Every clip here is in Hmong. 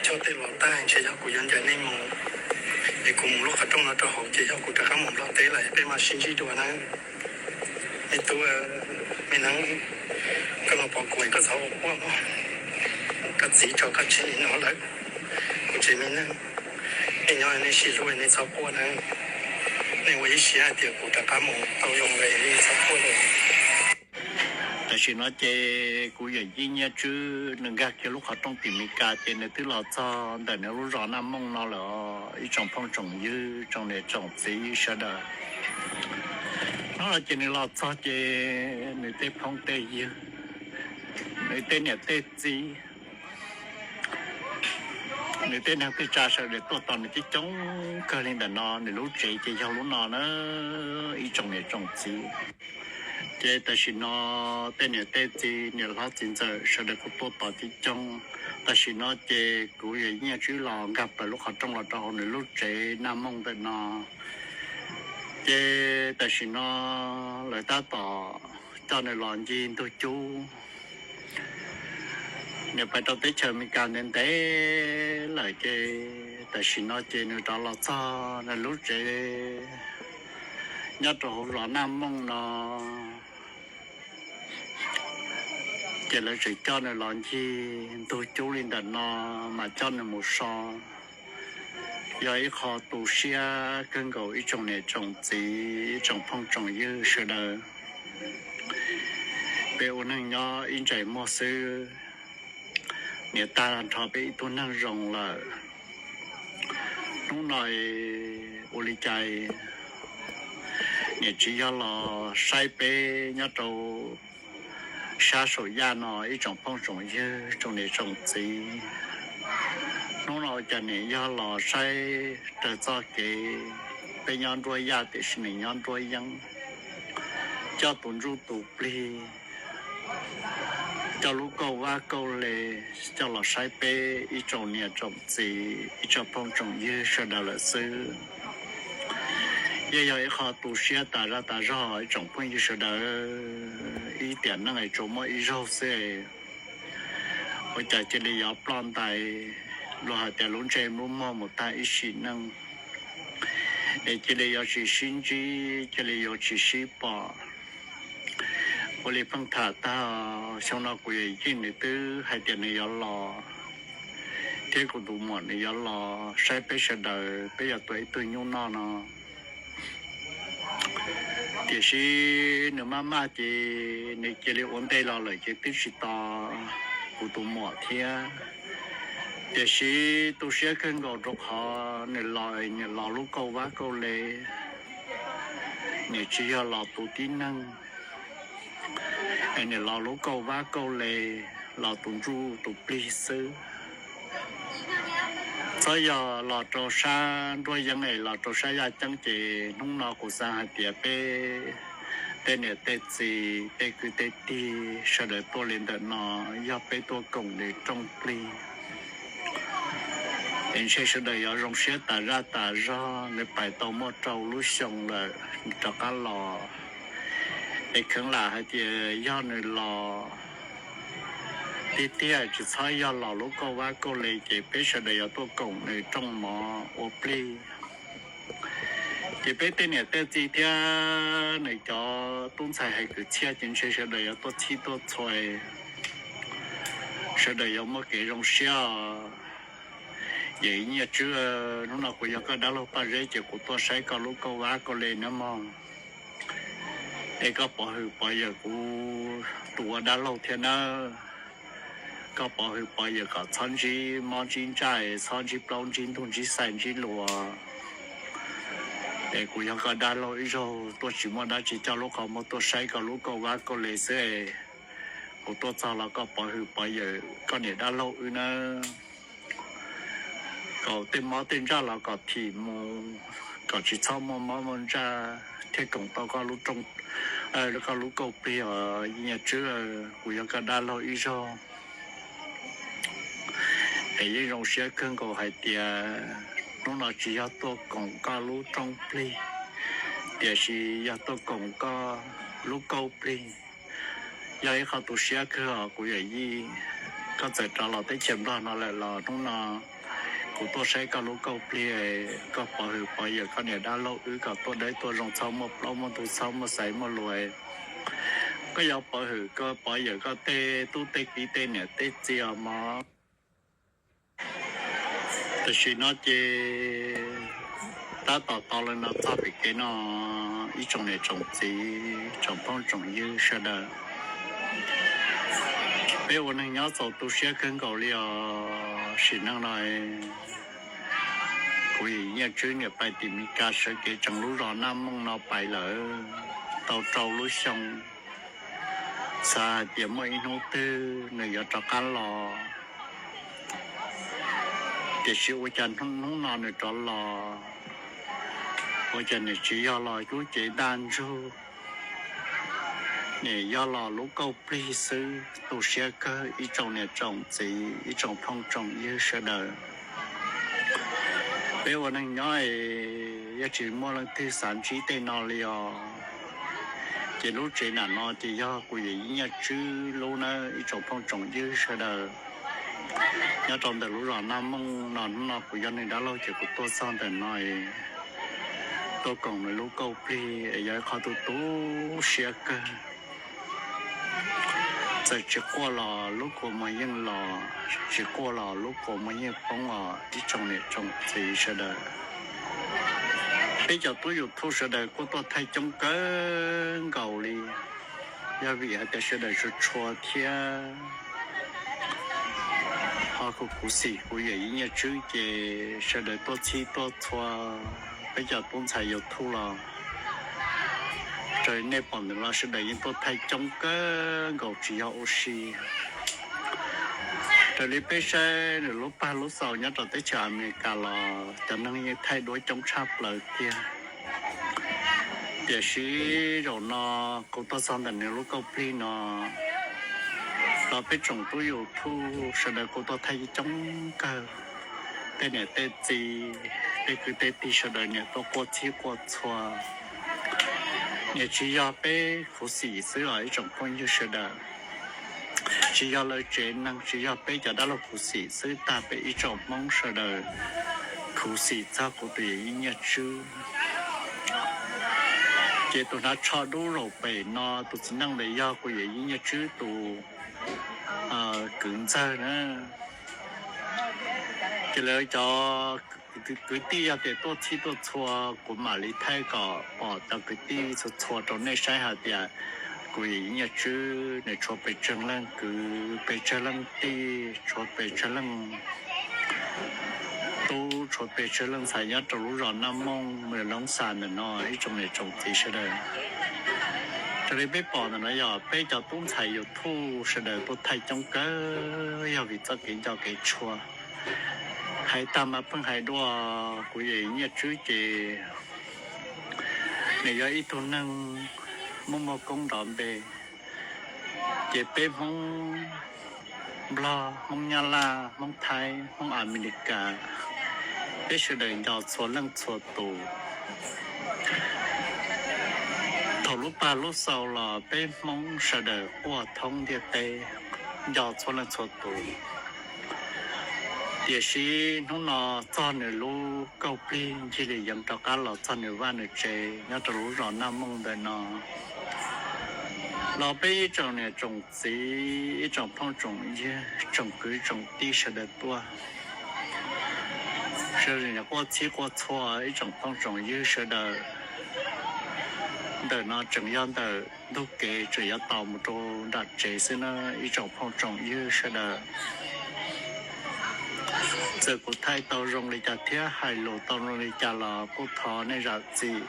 Coj tej los tag ntshe yog kuv yuav ncaim nej mus, es kuv mus lub qhov rooj no rau hauv ces yog kuv rov qab mus Nplog teb lawm, peb mam sib ntsib dua na. Me tub, me neeb, koj los pom kuv koj txhob ua quaj mog. Koj txiv tso koj tseg li no lawm, kuv tsev me neeg, nej nyob nej sib hlub nej txhob quaj na. Nej ua ib siab hais tias kuv rov qab mus tau zoo li nej txhob quaj li. Tam sim no ces kuv yawm yij Nyiaj Tswb nws nkag kiag lub qhov rooj tim Meskas ces nws twb los txog ntawm nws lub zos Naj Mooj no lawm, ib tsoom phooj tsoom ywg tsoom niam tsoom txiv sawv daws. Hnub no ces nws los txog ces nws tej phooj tej ywg, nws tej niam tej txiv, nws tej neeg tej tsav sawv daws tuaj tos nws coob coob kawg li ntawm no. Nws lub tsev ces yog lub no na, ib tsoom niam tsoom txiv. Ces tam sim no tej niam tej txiv, niam hlob txiv ntxawm sawv daws kuj tuaj tos coob coob. Tam sim no ces kuv yawm yij Nyiaj Tswb los nkag plaws lub qhov rooj los rau hauv nws lub tsev Naj Mooj ntawm no. Ces tam sim no lawv tab tom coj nws los ncig ntug cub. Nws pais rau teb chaws Amelikas ntev ntev lawm ces tam sim no ces nws rov los txog nws lub tsev nyob rau hauv zos Naj Mooj no. Ces lawv tseem coj nws los ncig ntug cub li ntawm no mas coj nws mus so. Yog ib qho tu siab kawg nkaus ib tsoom niam tsoom txiv, ib tsoom phooj tsoom ywg sawv daws. Peb ua neeg nyob ib ntsais muag xwb, niam tag nrho peb ib tug neeg zoo lawm. Hnub no ua li cas niam tsis yog los saib peb nyob rau sab saum yaj no ib tsoom phooj tsoom ywg tsoom niam tsoom txiv. Hnub no ua cas niam yog los saib raws txoj kev, peb nyob nruab yaj tiam sis niam nyob nruab yeeb, coj tus ntsuj tus plig, coj lub kauj vab kauj le, coj los saib peb ib tsoom niam tsoom txiv ib tsoom phooj tsoom ywg sawv daws lawm xwb. Yeej yog ib qho tu siab tas zaj tas zog ib tsoom phooj ywg sawv daws. Ib tiam neej es tsuas muaj ib zaug xwb, ua cas cia li yuav ploj ntais, luag hais tias lub ntsej lub muag mus tag ib sim neej, es cia li yuav tsis sib ntsib, cia li yuav tsis sib pom. Ua li pheej tham tag, xyoo no kuv yawm yij nws twb hais tias nws yuav los, thiab kuv tus muam nws yuav los saib peb sawv daws, peb yuav tua ib tug nyuj noj no. Tiam sis nws maj maj ces nws cia li ua ntej los lawm ces twb tsis tos kuv tus muam thiab. Tiam sis tu siab kawg nkaus rau qhov nws los, nws los lub kauj vab kauj le, nws tsis yog los tus tib neeg, nws los lub kauj vab kauj le, los tus ntsuj tus plig xwb. Txhob yog los rau sab nruab yeeb es los rau sab yaj ceeb ces hnub no kuv xav hais tias peb tej niam tej txiv tej kwv tej tij sawv daws tuaj li ntawm no yog peb tuaj koom nws rooj plig. Es ntshe sawv daws yuav zoo siab tas zaj tas zog, nws pais tau muaj rau lub xyoo lawm rov qab los. Es kheev lam hais tias yog nws los tiag tiag tsis txhob yog los lub kauj vab kauj le ces peb sawv daws yuav tuaj koom nws rooj mov ua plig. Ces peb tej niam tej txiv thiab nws cov tub ntxhais hais kwv txhiaj ces ntshe sawv daws yuav tuaj txhij tuaj txhua, sawv daws yuav muaj kev zoo siab. Yawm Nyiaj Tswb, hnub no kuv yog koj dab laug Paj Zeb ces kuv tuaj saib koj lub kauj vab kauj le nawb mog. Es koj pov hwm pov yawm kuv tus ua dab laug thiab nawb. Koj pov hwm pov yawm kom txhob ntsib mob ntsib ntsaj, txhob ntsib plaub ntsib ntug ntsib xais ntsib luas. Es kuv yog koj dab laug ib zaug tuaj tsis muaj dab tsi coj lub qhov muag tuaj saib koj lub kauj vab kauj le xwb. Kuv tuaj txog los koj pov hwm pov yawm koj niam dab laug wb nawb. Kom tej mob tej ntsaj los kom thim mus, kom tsis txhob muaj mob muaj ntsaj thiab koom tau koj lub kauj plig os Nyiaj Tswb. Kuv yog koj dab laug ib zaug es yeej zoo siab kawg nkaus hais tias hnub no tsis yog tuaj koom koj lub rooj plig, tiam sis yog tuaj koom koj lub kauj plig. Yog ib qho tu siab kawg os kuv yawm yij. Koj txawm rov los teb chaws Nplog no lawm los hnub no Kuv tuaj saib koj lub kauj plig, koj pov hwm pov yawm koj niam dab laug wb kom tuaj dawb tuaj zoo, txhob muaj plaub muaj ntug, txhob muaj xaiv muaj lus. Koj yuav pov hwm koj pov yawm koj tej tub tej kiv tej niam tej txiv os mog. Tam sim no ces tab tom tau lawm no txog pem kev no, ib tsoom niam tsoom txiv tsoom phooj tsoom ywg sawv daws, peb ua neeg nyob txaus tu siab kawg nkaus li os. Sim neej no kuv yawm yij Nyiaj Tswb niam pais tim Mes Kas sawv kev tseem lub zos Naj Mooj no pais lawm tau rau lub xyoo. Xav hais tias muaj ib hnub twg nws yuav rov qab los, tiam sis ua cas hnub no nws rov los, ua cas nws tsis yog los lub cev ntaj ntsug, nws yog los lub kauj plig xwb. Tu siab kawg ib tsoom niam tsoom txiv ib tsoom phooj tsoom ywg sawv daws. Peb ua neeg nyob es yog tsis muaj leej twg xav ntsib tej no li os. Ces lub tsev nram no ces yog kuv yawm yij Nyiaj Tswb lub na ib tsoom phooj tsoom ywg sawv daws. Nyob rau ntawm lub zos Naj Mooj no, hnub no kuv yog nws dab laug ces kuv tuaj txog ntawm no tuaj koom nws lub kauj plig es yog ib qho tu tu siab kawg. Txawm tsis quaj los lub kua muag yeej los, tsis quaj los lub kua muag yeej poob os ib tsoom niam tsoom txiv sawv daws. Peb cov tub YouTube sawv daws kuj tuaj thaij coob kawg nkaus li, yog vim hais tias sawv daws tshua tshua thiab ho kuv khuv xim kuv yawm yij Nyiaj Tswb ces sawv daws tuaj txhij tuaj txhua. Peb cov tub ntxhais YouTube los raws li nej pom ntawm no sawv daws yeej tuaj thaij coob kawg nkaus tsis yog ua si. Raws li peb saib nws lub pag lub xaus nyob rau teb chaws Amelikas los cov neeg yeej thaij duab coob tshaj plaws tiag. Tiam sis zaum no kuv tuaj txog ntawm nws lub kauj plig no los peb tsoom tub YouTube sawv daws kuj tuaj thaij coob kawg. Tej niam tej txiv, tej kwv tej tij sawv daws niam tuaj quaj txhij quaj txhua, niam tsis yog peb khuv xim xwb os ib tsoom phooj ywg sawv daws. Tsis yog lawv tsev neeg, tsis yog peb cov dab laug khuv xim xwb, tag peb ib tsoom Hmoob sawv daws khuv xim txog kuv tus yawm yij Nyiaj Tswb. Ces tus hnav tsho dub zaum pem no tus txiv neej ntawd yog kuv yawm yij Nyiaj Tswb tus kwv ntxawg na. Ces lawv cov kwv tij yog tias tuaj txhij tuaj txhua, kuv mam li thaij kom pom cov kwv tij txhua txhua rau nej saib hais tias kuv yawm yij Nyiaj Tswb nws tshuav pes tsawg leej kwv, pes tsawg leej tij, tshuav pes tsawg leej tub, tshuav pes tsawg leej ntxhais nyob rau lub zos Naj Mooj, Mws Loob Xas ntawm no ib tsoom niam tsoom txiv sawv daws. Raws li peb pom ntawm no yog peb cov tub ntxhais YouTube sawv daws tuaj thaij coob kawg yog vim txoj kev nco kev tshua. Hais tag mas pheej hais dua, kuv yawm yij Nyiaj Tswb ces nws yog ib tug neeg muaj muaj koob nrov npe. Ces peb Hmoob Nplog, Hmoob Nyab Laj, Hmoob Thaib, Hmoob Amelikas, peb sawv daws nco txhua leej txhua tus. Thaum lub pag lub xaus los peb Hmoob sawv daws quaj thoob ntiaj teb, nco txhua leej txhua tus. Tiam sis hnub no txog nws lub kauj plig ncig li yeev rov qab los txog nws vaj nws tsev nyob rau lub zos Naj Mooj ntawm no los peb ib tsoom niam tsoom txiv, ib tsoom phooj tsoom ywg, tsoom kwv tsoom tij sawv daws tuaj, sawv daws quaj txhij quaj txhua ib tsoom phooj tsoom ywg sawv daws. Ntawm no tseem yog ntawm ntug kev tseem yuav tos mus rau nram tsev xwb na ib tsoom phooj tsoom ywg sawv daws. Txawm kuv thaij tau zoo li cas thiab hais lus tau zoo li cas los kuj thov nej zam txim.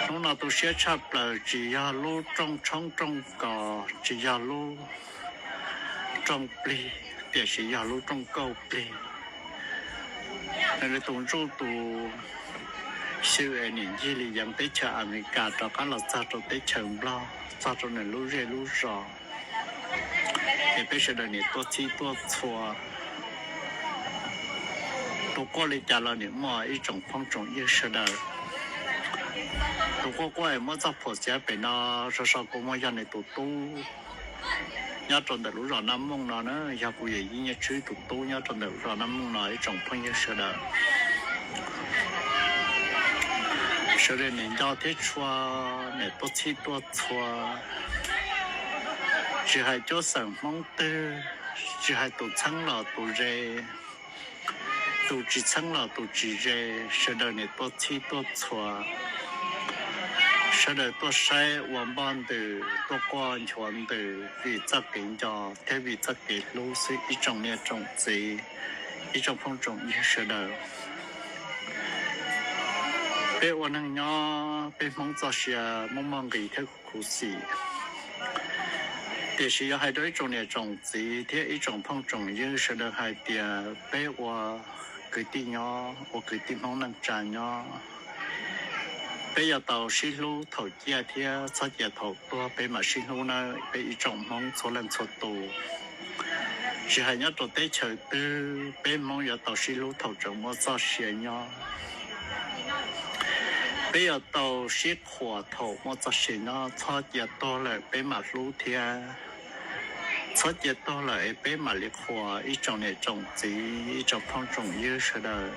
Hnub no tu siab tshaj plaws tsis yog lub rooj tshoob rooj kos, tsis yog lub rooj plig, tiam sis yog lub rooj kauj plig. Nws li tus ntsuj tus xyw es nim ncig li yeev teb chaws Amelikas rov qab los txog rau teb chaws Nplog, txog rau nws lub zej lub zos. Ces peb sawv daws nim tuaj txhij tuaj txhua, tus quaj li cas los nim muaj ib tsoom phooj tsoom ywg sawv daws. Tus quaj quaj es muab txoj phuam xiav pem no, so so kuj muaj yog nws tus tub. nyob rau ntawm lub zos Nab Mooj no na, yog kuv yawm yij Nyiaj Tswb tus tub nyob rau ntawm lub zos Nab Mooj no ib tsoom phooj ywg sawv daws. Sawv daws niam nco thiab tshua, niam tuaj txhij tuaj txhua, tsis hais cuab xeem Hmoob twg, tsis hais tus txheeb los tus ze, tus tsis txheeb los tus tsis ze, sawv daws niam tuaj txhij tuaj txhua, sawv daws tuaj saib ua npoj ntws, tuaj quaj nchuav ntws vim txoj kev nco thiab vim txoj kev hlub xwb ib tsoom niam tsoom txiv, ib tsoom phooj tsoom ywg sawv daws. Peb ua neeg nyob peb Hmoob txoj sia muaj muaj nqis thiab khuv xim, tiam sis yuav hais rau ib tsoom niam tsoom txiv thiab ib tsoom phooj tsoom ywg sawv daws hais tias peb ua kwv tij nyob, ua kwv tij Hmoob neej tsa nyob, peb yuav tau sib hlub thaum ciaj thiab txhob cia thaum tuag peb mam sib hlub nawb peb ib tsoom Hmoob txhua leej txhua tus. Tsis hais nyob rau teb chaws twg, peb Hmoob yuav tau sib hlub thaum tseem muaj txoj sia nyob. Peb yuav tau sib qhuas thaum muaj txoj sia nyob, txhob cia tuag lawm peb mam hlub thiab. Txhob cia tuag lawm es peb mam li qhuas ib tsoom niam tsoom txiv, ib tsoom phooj tsoom ywg sawv daws.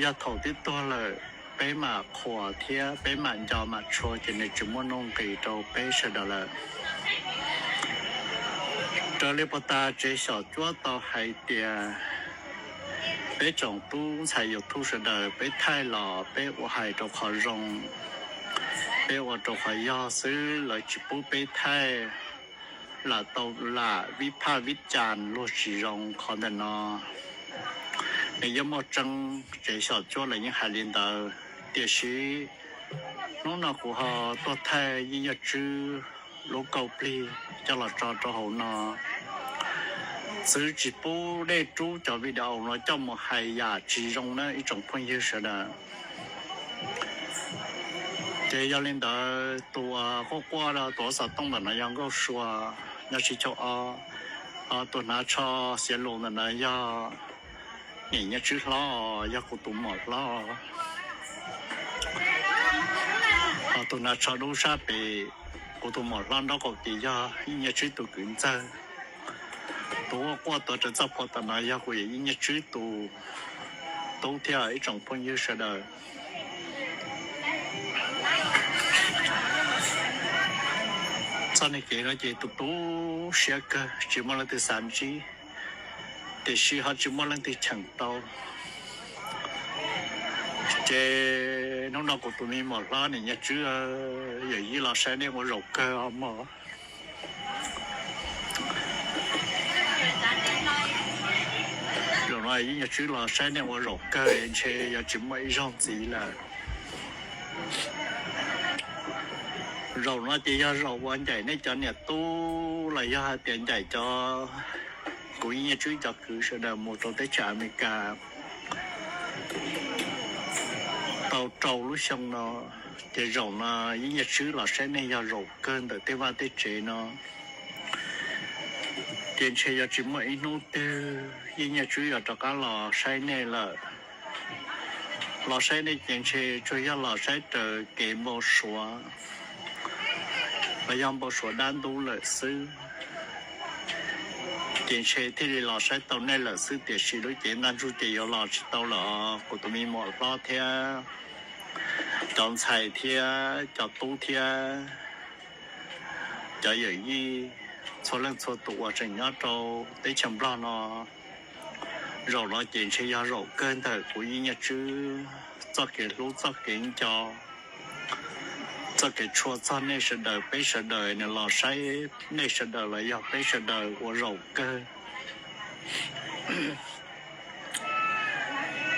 Yog thaum twb tuag lawm peb mam qhuas thiab peb mam nco mam tshua ces nws tsis muaj nuj nqis rau peb sawv daws lawm. Raws li puag ta tsev xyom cuab tau hais tias peb tsoom tub ntxhais YouTube sawv daws peb thaij los peb ua hais rau qhov zoo, peb ua rau qhov yog xwb, lawv tsis pub peb thaij lam tau lam vib phaj vib cas luag tsis zoo qhov ntawm no. Nws yeej muaj tseeb, tsev xyom cuab lawv yeej hais li ntawd, tiam sis hnub no kuv ho tuaj thaij Yeej Yaj Tswb lub kauj plig coj los tso rau hauv no. Txwv tsis pub dej rub cov video no coj mus hais yam tsis zoo na ib tsoom phooj ywg sawv daws. Ces yog li ntawd tus quaj quaj tus hauv xov tooj ntawm no yog Nkauj Sua, nyob Sib Chauj Ob. Tus hnav tsho xiav lus ntawm no yog niam Nyiaj Tswb hlob, yog kuv tus muam hlob. Tus hnav tsho dub sab pem kuv tus muam hlob nraub qaum ces yog Yeej Nyiaj Tswb tus kwv ntxawg. Tus quaj quaj tuav rawv txoj phom tam no yog kuv yawm Yeej Nyiaj Tswb tus tub thiab ib tsoom phooj ywg sawv daws. Txoj niag kev no ces tu tu siab kawg tsis muaj leej twg xav ntsib, tiam sis ho tsis muaj leej twg cheem tau. Ces hnub no kuv tus me muam hlob niam Nyiaj Tswb, yawm yij los saib nej ua zaum kawg os mog. Zaum no Yeej Nyiaj Tswb los saib nej ua zaum kawg ntshe yuav tsis muaj ib zaug ntxiv lawm. Zaum no ces yog zaum uas ncaim nej cov niam tub los yog hais tias ncaim cov, kuv Yeej Nyiaj Tswb cov kwv sawv daws mus rau teb chaws Amelikas tau rau lub xyoo no. Ces zaum no Yeej Nyiaj Tswb los saib nej yog zaum kawg ntawm tej vaj tej tsev no. Ces ntshe yuav tsis muaj ib hnub twg Yeej Nyiaj Tswb yuav rov qab los saib nej lawm. Los saib nej ces ntshe tsuas yog los saib raws kev npau suav los yog npau suav dab ntub lawm xwb. Ces ntshe thiaj li los saib tau nej lawm xwb, tiam sis lub cev ntaj ntsug ces yuav los tsis tau lawm os kuv tus me muam hlob thiab cov ntxhais thiab cov tub thiab cov yawm yij txhua leej txhua tus uas tseem nyob rau teb chaws Nplog no. Zaum no ces ntshe yog zaum kawg ntawm kuv Yeej Nyiaj Tswb txoj kev hlub txoj kev nco, txoj kev tshua txog nej sawv daws peb sawv daws nws los saib nej sawv daws los yog peb sawv daws ua zaum kawg.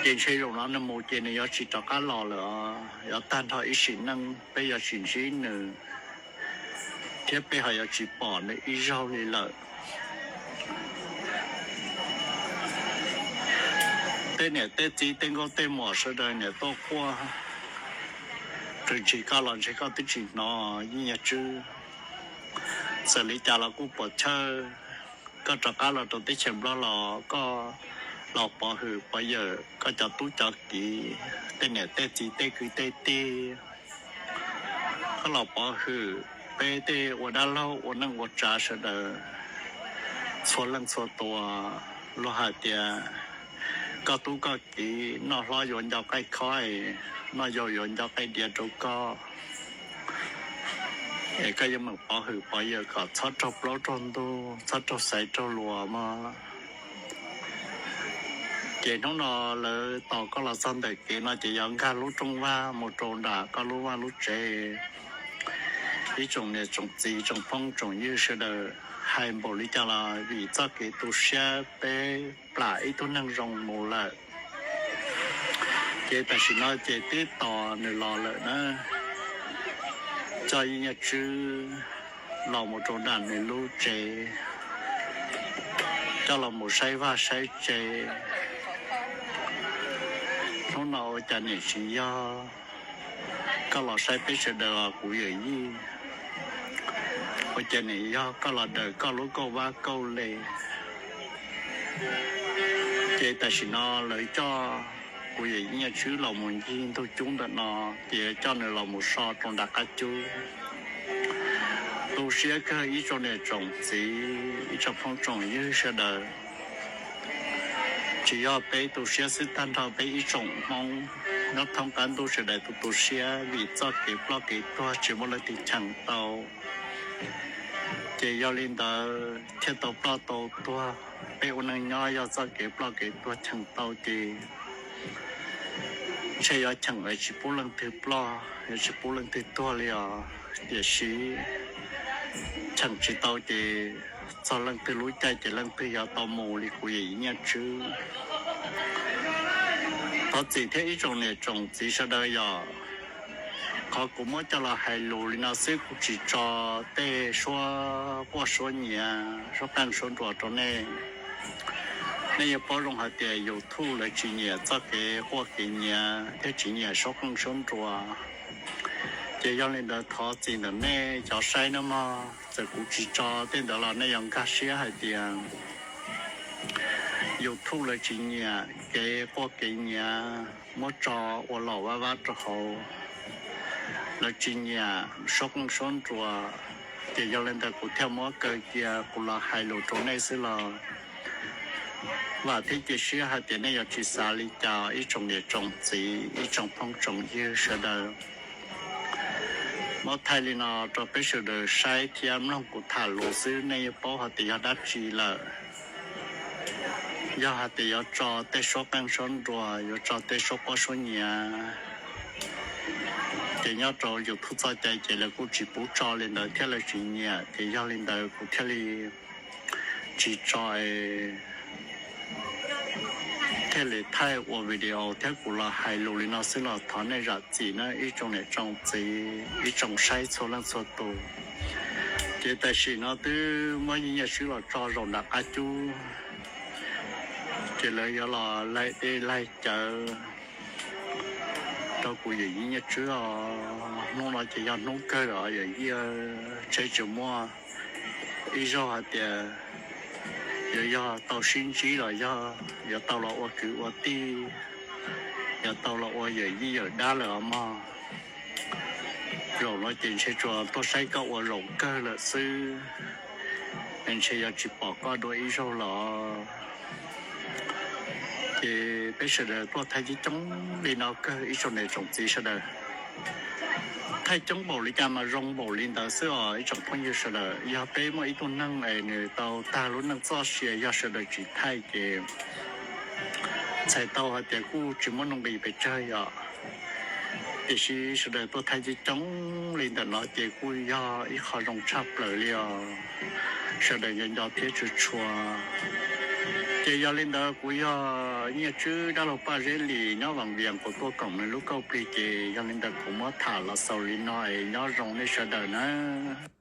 Ces ntshe zaum no nws mus ces nws yuav tsis rov qab los lawm, yuav tag nrho ib sim neej peb yuav tsis ntsib nws, thiab peb ho yuav tsis pom nws ib zaug li lawm. Tej niam tej txiv tej nkauj tej muam sawv daws niam tuaj quaj, rwg ntsis koj los ntshe koj twb tsis hnov Yeej Nyiaj Tswb. Txawm li cas los kuj puas chawj, koj rov qab los rau teb chaws Nplog los koj los pov hwm pov yawm koj cov tub cov kiv, tej niam tej txiv tej kwv tej tij, koj los pov hwm Peb tej ua dab laug ua neej ua tsav sawv daws, txhua leej txhua tus, luag hais tias koj tub koj kiv noj hlob yuav nco qaij khob, noj yau yuav nco qaij diav rau koj, es koj yuav meem pov hwm pov yawm kom txhob raug plaub raug ntug, txhob raug xaiv raug luas mog. Ces hnub no lawv tos koj los txog ntawm kev no ces yog nkag lub rooj vag mus rau nram koj lub vaj lub tsev. Ib tsoom niam tsoom txiv tsoom phooj tsoom ywg sawv daws, hais npaum li cas los vim txoj kev tu siab peb plam ib tug neeg zoo mus lawm. Ces tam sim no ces twb tos nws los lawm na, coj Yeej Nyiaj Tswb los mus rau nram nws lub tsev, coj los mus saib vaj saib tsev. Hnub no ua cas nim tsis yog koj los saib peb sawv daws os kuv yawm yij? Ua cas nim yog koj los daws koj lub kauj vab kauj le? Ces tam sim no lawv coj kuv yawm Yeej Nyiaj Tswb los mus ncig ntug cub ntawm no, ces coj nws los mus so rau nram qab cub. Tu siab kawg ib tsoom niam tsoom txiv ib tsoom phooj tsoom ywg sawv daws. Tsis yog peb tu siab xwb, tag nrho peb ib tsoom Hmoob nyob thoob qab ntuj sawv daws tu tu siab vim txoj kev ploj kev tuag tsis muaj leej twg cheem tau. Ces yog li ntawd thiaj tau ploj tau tuag. Peb ua neej nyob yog txoj kev ploj kev tuag cheem tau ces ntshe yuav cheem es tsis pub leej twg ploj, yuav tsis pub leej twg tuag li os. Tiam sis cheem tsis tau ces txog leej twg lub caij ces leej twg yuav tau mus li kuv yawm Yeej Nyiaj Tswb. Thov txim thiab ib tsoom niam tsoom txiv sawv daws yom. Qhov kuv muab coj los hais lus li no xwb, kuv tsis tso tej suab quaj suab nyiav suab qeej suab nruas rau nej. Nej yuav paub zoo hais tias YouTube lawv tsis nyiam txoj kev quaj kev nyiav thiab tsis nyiam suab qeej suab nruas. Ces yog li ntawd thov txim ntawm nej cov saib nawb mog, txawm kuv tsis tso tej ntawd los nej yuav nkag siab hais tias YouTube lawv tsis nyiam kev quaj kev nyiav muab tso ua laum vaj vab rau hauv, lawv tsis nyiam suab qeej suab nruas. Ces yog li ntawd kuv thiaj muab kaw cia kuv los hais lus rau nej xwb los vam thiab cia siab hais tias nej yuav tsis xav li cas ib tsoom niam tsoom txiv ib tsoom phooj tsoom ywg sawv daws. Muab thaij li no rau peb sawv daws saib thiab mloog kuv tham lus xwb, nej yuav paub hais tias yog dab tsi lawm. Yog hais tias yuav tso tej suab qeej suab nruas, yuav tso tej suab quaj suab nyiav, ces nyob rau YouTube txoj cai ces lawv kuj tsis pub tso li ntawd thiab, lawv tsis nyiam. Ces yog li ntawd kuv thiaj li tsis tso, thiaj li thaij ua video thiab kuv los hais lus li no xwb los thov nej zam txim na ib tsoom niam tsoom txiv ib tsoom saib txhua leej txhua tus. Ces tam sim no twb muab Yeej Nyiaj Tswb los tso zaum nram qab cub, ces lawv yuav los laig dej laig cawv rau kuv yawm Yeej Nyiaj Tswb os. Hnub no ces yog hnub kawg lawm yawm yij, tsheb tsis muaj. Ib zaug hais tias yuav yog tau sib ntsib los yog yuav tau los ua kwv ua tij, yuav tau los ua yawm yij yawm dab lawm os mog. Zaum no ces ntshe tsuas tuaj saib koj ua zaum kawg lawm xwb, ntshe yuav tsis pom koj dua ib zaug lawm. Ces peb sawv daws tuaj thaij coob coob li no kawg ib tsoom niam tsoom txiv sawv daws. Thaij coob npaum li cas mas zoo npaum li ntawd xwb os ib tsoom phooj ywg sawv daws. Yog peb muaj ib tug neeg es nws tau tag lub neej txoj sia yog sawv daws tsis thaij ces txhais tau hais tias kuj tsis muaj nuj nqis pes tsawg yom. Tiam sis sawv daws tuaj thaij coob coob li ntawm no ces kuj yog ib qho zoo tshaj plaws li os. Sawv daws nco nco thiab tshua tshua. Ces yog li ntawd kuv yog Nyiaj Tswb dab laug Paj Zeb Lis nyob Vam Vias, kuv tuaj koom nws lub kauj plig ces yog li ntawd kuv muab tham los xaus li no es nyob zoo nej sawv daws nawb.